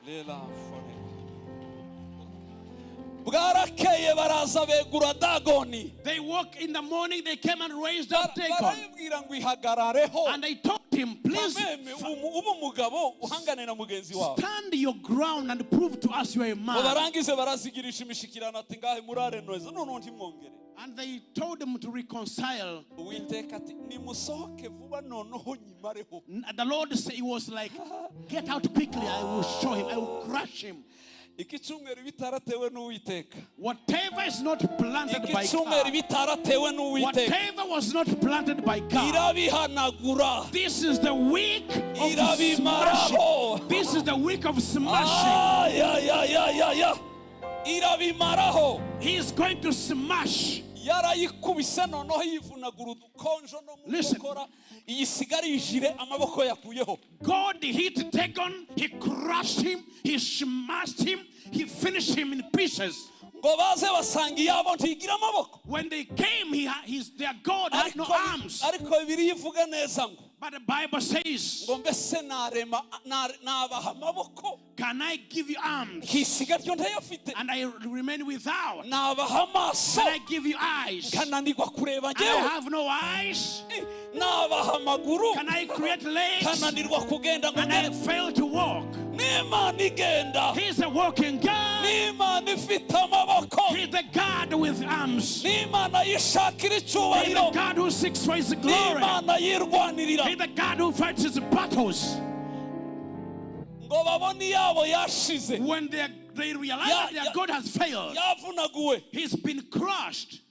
Lela bwarakeye baraza begura Dagoni. They woke in the morning, they came and raised up Dagon. Barayibwira ngo ihagarareho. And they told him, "Please Kameme, ube umugabo uhangane na mugenzi wawe. Stand your ground and prove to us you are a Ngo man." barangize barazigirisha imishikirano ati ngahe murare neza noneho ntimwongere. And they told them to reconcile. Uwiteka ati nimusohoke vuba noneho nyimareho. The Lord said, he was like, "Get out quickly, I will show him, I will crush him." Iki cyumweru bitaratewe n'Uwiteka. Whatever is not planted Iki by cyumweru God, bitaratewe n'Uwiteka. Whatever was not planted by God, Irabihanagura. This is the week of Irabimaraho. smashing. This is the week of smashing. Ay, ay, ay, ay, ay, ay. Irabimaraho. He is going to smash. Yarayikubise noneho yivunagura udukonjo no mu Listen. nkokora iyisigara ijire amaboko yakuyeho. God hit Dagon, he crushed him, he smashed him, he finished him in pieces. Ngo baze basanga iyabo ntigira amaboko. When they came, their God had no Ariko arms. Ariko Bibiliya ivuga neza ngo But the Bible says, ngo mbese narema nabaha amaboko "Can I give you arms nkisiga ryo ntayafite? And I remain without? Nabaha amaso Can I give you eyes and nkananirwa kureba I ngewe? have no eyes? Nabaha amaguru Can I create legs nkananirwa kugenda ngo and I ngende?" fail to walk? N'Imana igenda. He's a walking God. N'Imana ifite amaboko. He's the God with arms. N'Imana yishakira He's icyubahiro. the God who seeks for his glory. N'Imana yirwanirira. He's the God who fights his battles. Ngo babone iyabo yashize. When they realize Yeah, that their yeah. God has failed, Yavunaguwe. he's been crushed.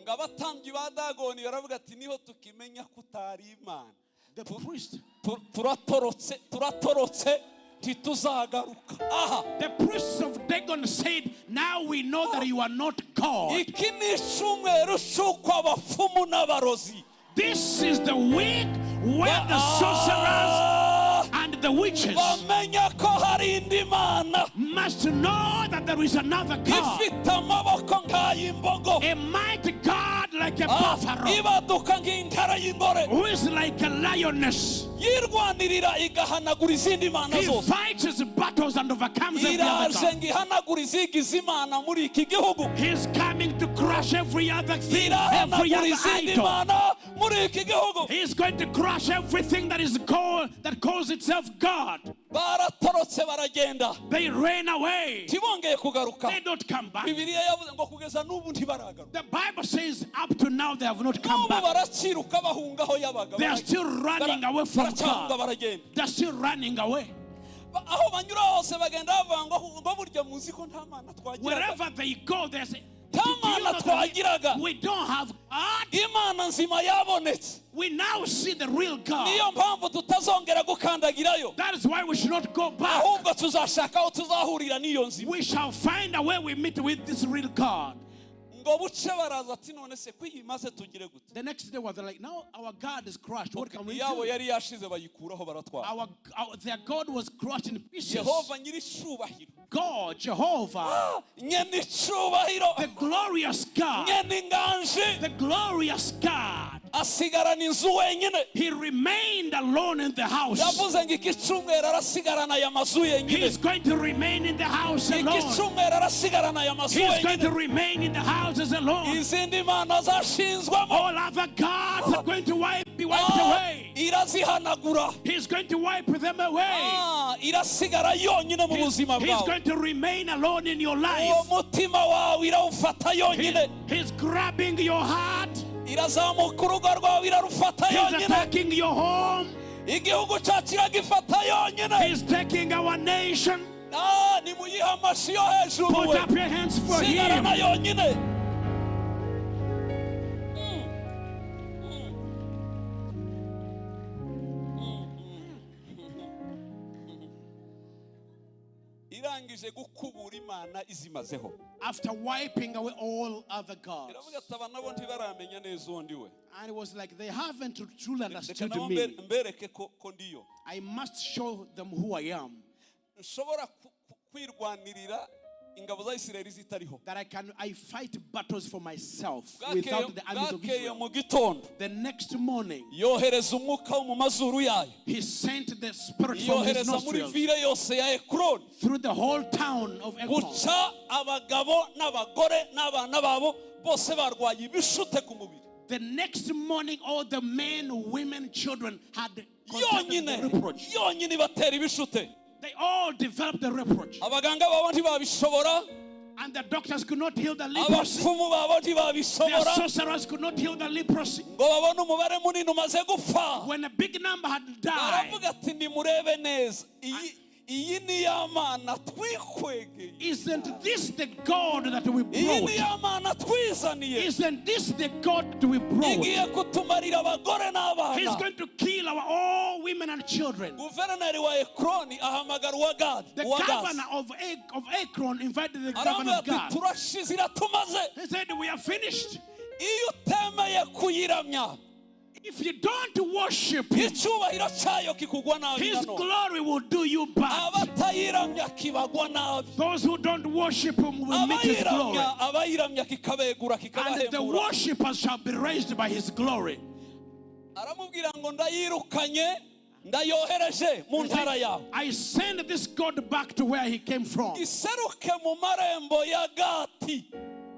Ngo abatambyi ba Dagoni baravuga ati niho tukimenya ko utari Imana. The priest, Turatorotse turatorotse ntituzagaruka aha. The priests of Dagon said, "Now we know that you are not God." Iki ni icyumweru cy'uko abapfumu n'abarozi This is the week where the sorcerers Ah, and the witches bamenya ko hari indi mana must know that there is another God, ifite amaboko nk'ay'imbogo. A mighty God like a Ah, buffalo, ibaduka nk'intara y'ingore. Who is like a lioness. Yirwanirira igahanagura izindi mana He zose. Fights his battles and overcomes every other Iraje God. ngo ihanagure izigize imana muri iki gihugu. He's coming to crush every other thing, every Irahanagura other izindi idol. mana Muri iki gihugu. He is going to crush everything that is called, that calls itself God. Baratorotse baragenda. They ran away. Ntibongeye kugaruka. They don't come back. Bibiliya yavuze ngo kugeza n'ubu ntibaragaruka. The Bible says up to now they have not come N'ubu back. baraciruka bahunga aho yabaga. They are still running away from Baracyahunga God. baragenda. They're still running away. Aho banyura hose bagenda bavuga ngo ngo burya muzi ko nta mana twagiraga. Wherever they go, they say, Nta "Do you mana know that twagiraga. we don't have God? Imana nzima yabonetse. We now see the real God. Niyo mpamvu tutazongera gukandagirayo. That is why we should not go back. Ahubwo tuzashaka aho tuzahurira n'iyo nzima. We shall find a way we meet with this real God. Ngo buce baraza ati none se kwiyimaze tugire gute. The next day was like, now our God is crushed. What can we Iyabo do? yari yashize bayikuraho baratwara. Their God was crushed in pieces. Yehova nyir'icyubahiro. God, Jehovah, Nyene icyubahiro. the glorious God, Nyene inganji. the glorious God. Asigarana inzu wenyine. He remained alone in the house. Yavuze ngo iki cyumweru arasigarana aya mazu yenyine. He's going to remain in the house Iki alone. cyumweru arasigarana aya mazu He's going to wenyine. remain in the houses alone. Izindi mana zashinzwamo. All other gods are going to be wiped away. Irazihanagura. He's going to wipe them away. Irasigara yonyine mu He's, buzima he's bwawe. going to remain alone in your Uwo life. mutima wawe irawufata yonyine. He's grabbing your heart. Irazamuka urugo rwawe irarufata He's yonyine. attacking your home. Igihugu cyacu iragifata yonyine. He's taking our nation. Nimuyihe amashyi yo hejuru Put we. up your hands for him. Sigarana yonyine. Irangije gukubura Imana izimazeho. After wiping away all other gods. Iravuga ati aba nabo ntibaramenya neza uwo ndi we. And it was like they haven't truly Reka understood nabo me. mbereke ko ndiyo. I must show them who I am. Nshobora kwirwanirira ingabo za Isirayeli zitariho. That I fight battles for myself without the armies of Bwakeye Israel. mu gitondo The next morning, yohereza umwuka wo mu mazuru yayo. he sent the spirit from his Yohereza muri nostrils vile yose ya Ekroni. through the whole town of Ekron. Guca abagabo n'abagore n'abana babo bose barwaye ibishute ku mubiri. The next morning, all the men, women, children had contacted Yonyine the reproach. yonyine batera ibishute. They all developed the reproach. Abaganga babo ntibabishobora. And the doctors could not heal the leprosy. Abapfumu babo Their ntibabishobora. sorcerers could not heal the leprosy. Ngo babone umubare munini umaze gupfa. When a big number had died, Baravuga ati nimurebe neza. Iyi ni ya mana twikwegeye. isn't this the God that we Iyi brought? ni ya mana twizaniye. Isn't this the God that we brought? Igiye kutumarira abagore n'abana. He's going to kill our all women and children. Guverineri wa Ekroni ahamagara uwa Gadi. The Uwa Gazi. governor of Ekron invited the governor Aravuga of ati God. turashize iratumaze. He said, we are finished. Iyo utemeye kuyiramya, If you don't worship him, icyubahiro cyayo kikugwa nabi his nanone. glory will do you bad. Abatayiramya kibagwa nabi. Those who don't worship him will meet his glory. Abayiramya kikabegura And the kikabahembura. worshippers shall be raised by his glory. Aramubwira ngo ndayirukanye ndayohereje mu He ntara said, yawe. I send this God back to where he came from. Iseruke mu marembo ya Gati.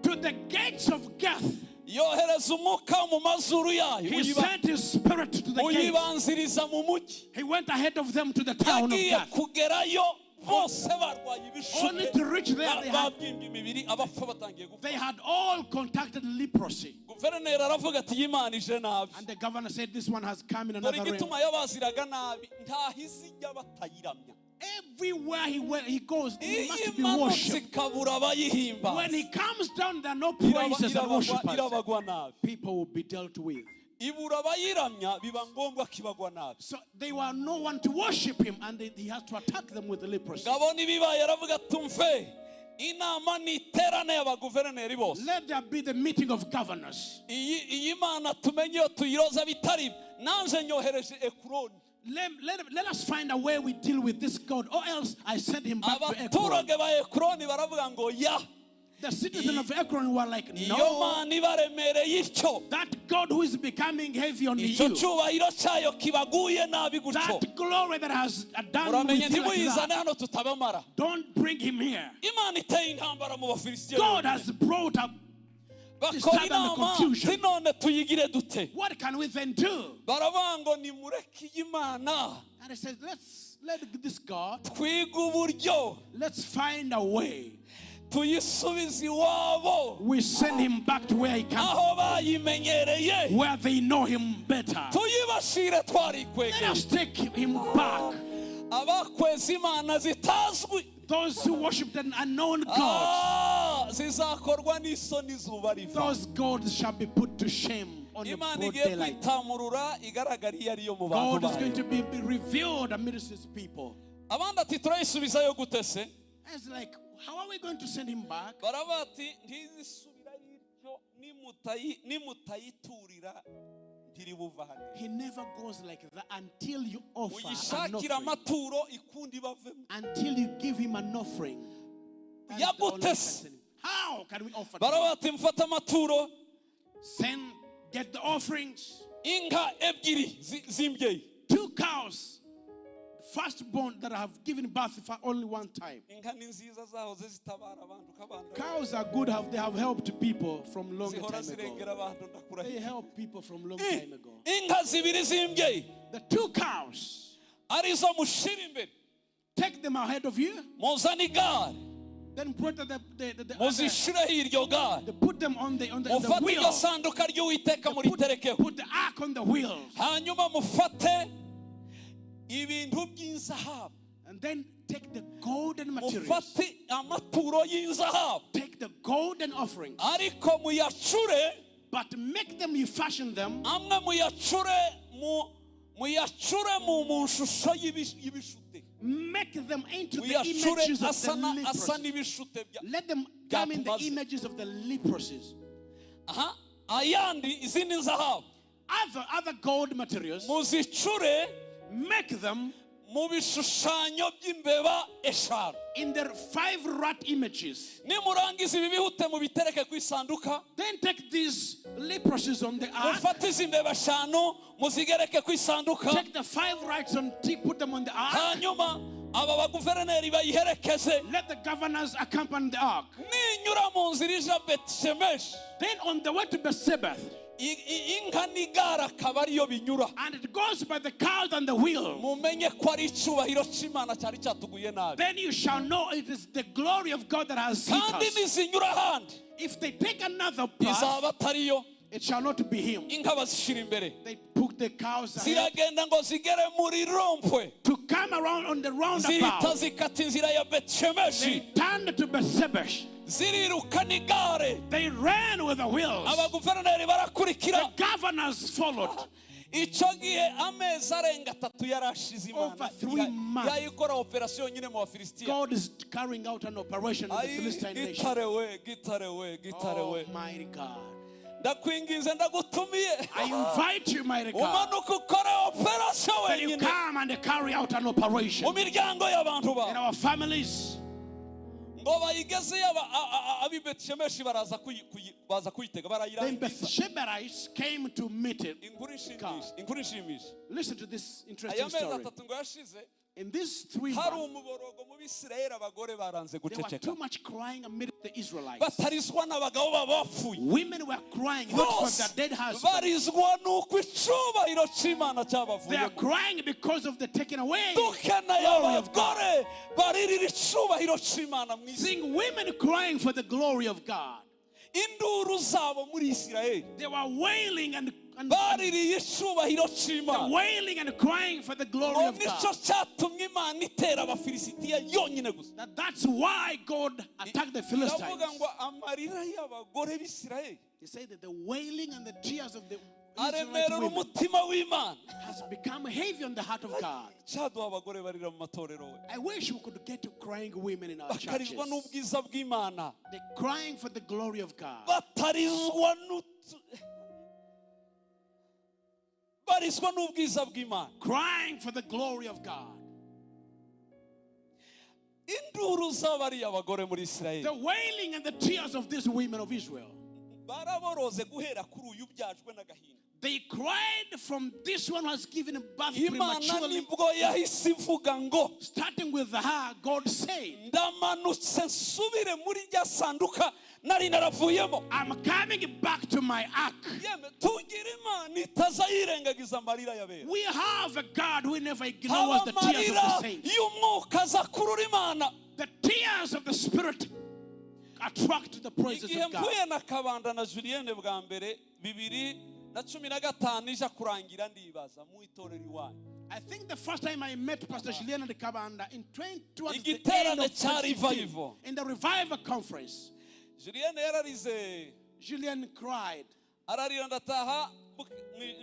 To the gates of Gath. Yohereza umwuka mu mazuru yayo. He sent his spirit to the gates. Uyibanziriza mu mujyi. He went ahead of them to the town of Yagiye Gath. kugerayo bose barwaye ibishute. Only to reach there, Babyimbye imibiri abapfa batangiye gupfa. they had all contacted leprosy. Guverineri aravuga ati iyi Imana ije nabi. And the governor said, this one has come in Dore another realm. igituma yabaziraga nabi ntaho izijya batayiramya. Everywhere he goes, he Iyo must be imanutse worshipped. ikabura abayihimbaza, When he comes down, there are no praises and worshippers. irabagwa nabi. People will be dealt with. Ibura abayiramya biba ngombwa ko ibagwa nabi. So they were no one to worship him, and he has to attack them with the leprosy. Ngabona ibibaye aravuga ati umve inama ni iterane y'abaguverineri bose. Let there be the meeting of governors. Iyi Mana tumenye iyo tuyiroza bitari nanje nyohereje Ekroni. Let us find a way we deal with this God, or else I send him back to Ekron. Abaturage ba Ekroni baravuga ngo ya. The citizens of Ekron were like, Iyo no, Mana ibaremereye ityo. that God who is becoming heavy on Icyo you, cyubahiro cyayo kibaguye nabi gutyo. that glory that has done Muramenye with you like ntimuyizane that, hano tutabamara. don't bring him here. Imana iteye intambara mu Bafilisitiya. God has brought up Bakora Disturbance and inama confusion. ati none tuyigire dute? What can we then do? Baravuga ngo nimureke iyi Mana And he says, let's let this God, twige uburyo let's find a way. Tuyisubize iwabo We send him back to where he came, aho bayimenyereye where they know him better. Tuyibashire Let twarikwegeye us take him back. Abakweza imana zitazwi Those who worship an unknown God, Ah, zizakorwa n'isoni izuba riva those gods shall be put to shame on the Imana broad igiye daylight. kwitamurura igaragara iyo ariyo mu bantu God is going bayo to be revealed amidst his people. Abandi ati turayisubizayo gute se? It's like, how are we going to send him back? Baravuga ati ntizisubirayo ityo nimutayiturira ntiribuva hano. He never goes like that until you offer an Uyishakire offering. Amaturo ikundi bavemo. Until you give him an offering. That is the only Yagute way you can se? send him. How can we offer to him? Baravuga ati mfate amaturo Send, get the offerings. Inka ebyiri z'imbyeyi. Two cows, firstborn that have given birth for only one time. Inka ni nziza zahoze zitabara abantu kabanda. Cows are good, they have helped people from long Zihora time zirengera ago. abantu They ndakurahiye. helped people from long time ago. Inka zibiri z'imbyeyi The two cows, arizo mushira imbere take them ahead of you, muzane igare then put the other, muzishireho iryo gare they put them on the mufate wheel. iryo sanduka ry'Uwiteka muriterekeho Put the ark on the wheels. Hanyuma mufate ibintu by'inzahabu And then take the golden materials. Mufate amaturo y'inzahabu Take the golden offerings. Ariko muyacure But make them, you fashion them. Amwe muyacure mu muyacure mu shusho y'ibishute Make them into the muyacure images of asa the asa leprosies. N'ibishute bya Let them come in the Byatumaze. Images of the leprosies. Aha ayandi izindi nzahabu Other gold materials. Muzicure Make them mu bishushanyo by'imbeba eshanu in their five rat images. Nimurangiza ibi bihute mubitereke ku isanduka Then take these leprosies on the ark. Mufate izi mbeba eshanu muzigereke ku isanduka Take the five rats and put them on the ark. Hanyuma aba baguverineri bayiherekeze Let the governors accompany the ark. Ninyura mu nzira ija Betishemeshi Then on the way to Beersheba, inka n'igare akaba ariyo binyura and it goes by the cows and the wheel, mumenye ko ari icyubahiro cy'Imana cyari cyatuguye nabi then you shall know it is the glory of God that has hit kandi us. nizinyura ahandi If they take another path, izaba atariyo it shall not be him. Inka bazishyira imbere They put the cows ahead ziragenda ngo zigere muri rond-point to come around on the zihita roundabout. zikata inzira ya They Betishemeshi turned to Beersheba. Ziriruka n'igare They ran with the wheels. abaguverineri barakurikira The governors followed. Icyo gihe amezi arenga atatu yarashize Imana Over 3 months. Yayikora operasiyo nyine mu Bafilisitiya God is carrying out an operation in the Ayi, Philistine nation. Gitare we gitare we gitare we Almighty God. Ndakwinginze ndagutumiye I invite you, mighty God, umanuke ukore operasiyo that you wenyine come and carry out an operation mu miryango y'abantu in bawe our families. Ngo bayigezeyo ab'i Betishemeshi baraza baza kuyitega Then barayirangiza Bethsheberites came to meet it. Inkuru ishimisha inkuru ishimisha Listen to this interesting aya mezi story. atatu ngo yashize In these 3 hari months, umuborogo mu Bisirayeli abagore baranze there were guceceka too much crying amid the Israelites. Batarizwa n'abagabo babo bapfuye Women were crying not for bose their dead husbands. Barizwa n'uko icubahiro cy'Imana They are cyabavuyemo crying because of the taken away Dukeneye glory of God. abagore baririra icubahiro cy'Imana mu isi Seeing women crying for the glory of God. Induru zabo muri Isirayeli They were wailing and baririye icubahiro cy'Imana wailing and crying for the glory ngo of nicyo God. cyatumye Imana itera Abafilisitiya yonyine gusa That's why God attacked the Philistines. Iravuga ngo amarira y'abagore b'Isirayeli He said that the wailing and the tears of the Israelite aremerera women umutima w'Imana has become heavy on the heart of God. Cyaduha abagore barira mu matorero we I wish we could get to crying women in our churches. Bakarizwa n'ubwiza bw'Imana They're crying for the glory of God. Batarizwa n'utu barizwa n'ubwiza bw'Imana Crying for the glory of God. Induru z'abariya abagore muri Isirayeli The wailing and the tears of these women of Israel. Baraboroze guhera kuri uyu byajwe n'agahinda They cried from this one who has given birth Imana prematurely. nibwo yahise ivuga ngo Starting with her, God said, ndamanutse nsubire muri rya sanduka nari naravuyemo. I'm coming back to my ark. Yemwe tugira Imana itaza yirengagiza amarira y'abera. We have a God who never ignores Haba the tears of the amarira saints. y'umwuka aza kurura Imana. The tears of the Spirit attract the praises Igihe of God. mpuye na Kabanda na Julienne bwa mbere 2015 ija kurangira ndibaza mu itorero iwanyu. I think the first time I met Pastor Julienne and Kabanda in 20, towards the end Igiterane of cya 2015, revival. in the revival conference, Julienne yararize. Julienne cried. Ararira ndataha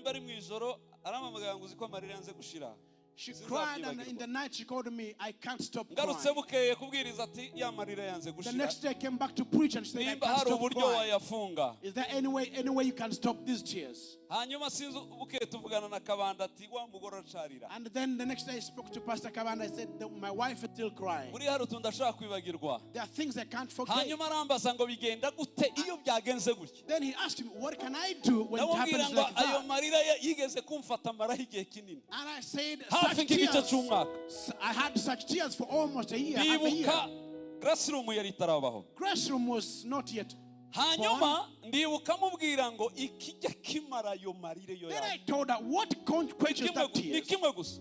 bari mu ijoro arampamagara ngo uzi ko amarira yanze gushira. She cried, and in the night she called me, I can't stop Ngarutse crying. bukeye kubwiriza ati ya marira yanze The gushira. next day I came back to preach and she said, I Nimba can't hari stop uburyo crying. wayafunga. Is there any way you can stop these tears? Hanyuma sinzi bukeye tuvugana na Kabanda ati wa mugore aracarira. And then the next day I spoke to Pastor Kabanda. I said, my wife is still crying. Buriya hari utuntu ndashobora kwibagirwa. There are things I can't forget. Hanyuma arambaza ngo bigenda gute iyo byagenze gutya. Then he asked me, what can I do when it Ndamubwira happens ngo like ayo that? marira yigeze kumfata amaraho igihe kinini. And I said, Hafi such nk'igice tears. cy'umwaka. I had such tears for almost a year. Half a year. Ndibuka Grace Room yari itarabaho. Grace Room was not yet. Hanyuma ndibuka mubwira ngo ikijya kimara ayo marire yo Then I yawe. told her, what quenches that Ni tears? kimwe gusa.